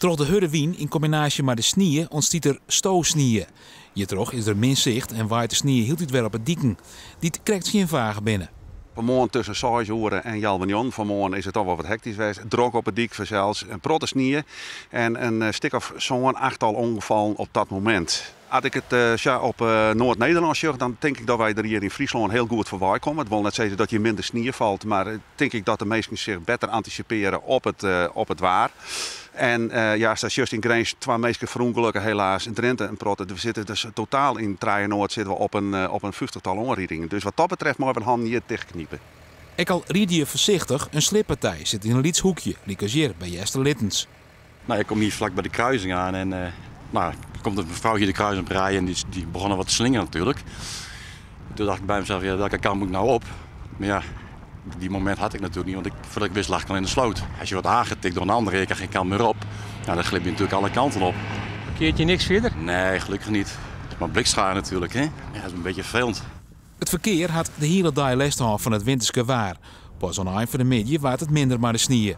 Troch de hurde wyn yn kombinaasje mei de snie ûntstiet der stosnie. Hjirtroch is der min sicht en waait de snie hieltyd wer op 'e diken, dy't krekt skjinfage binne. Fanmoarn tusken seis oere en healwei njoggenen fanmoarn is it toch wol wat hektysk west. Drok op 'e dyk fansels, in protte snie en in stik of sân, achttal ûngefallen op dat momint. As ik it sa op Noard-Nederlân sjoch, dan tink ik dat wy der hjir yn Fryslân hiel goed foarwei komme. It wol net sizze dat hjir minder snie falt, mar tink ik dat de minsken sich better antisipearje op it waar. En ja, sa sjochst yn Grins twa minsken ferûngelukke helaas, yn Drinte in protte. We sitte dus totaal yn trije Noard sitte we op in fyftichtal oanridingen. Dus wat dat betreft meie we de hannen hjir tichtknipe. Ek al ride je foarsichtich, in slippartij sit yn in lyts hoekje, lykas hjir by Easterlittens. Nou, ik kom hier vlak bij de kruising aan en nou, komt een mevrouw hier de kruising op rijden en die begon al wat te slingeren natuurlijk. Toen dacht ik bij mezelf, ja, welke kant moet ik nou op? Maar ja, die moment had ik natuurlijk niet, want voordat ik wist lag ik al in de sloot. Als je wordt aangetikt door een ander, je kan geen kant meer op. Nou, dan glip je natuurlijk alle kanten op. Keert je niks verder? Nee, gelukkig niet. Maar blikschade natuurlijk, hè? Ja, dat is een beetje vervelend. It ferkear hat de hiele dei lêst hân fan it winterske waar. Pas oan 'e ein fan de middei waard it minder mei de snie.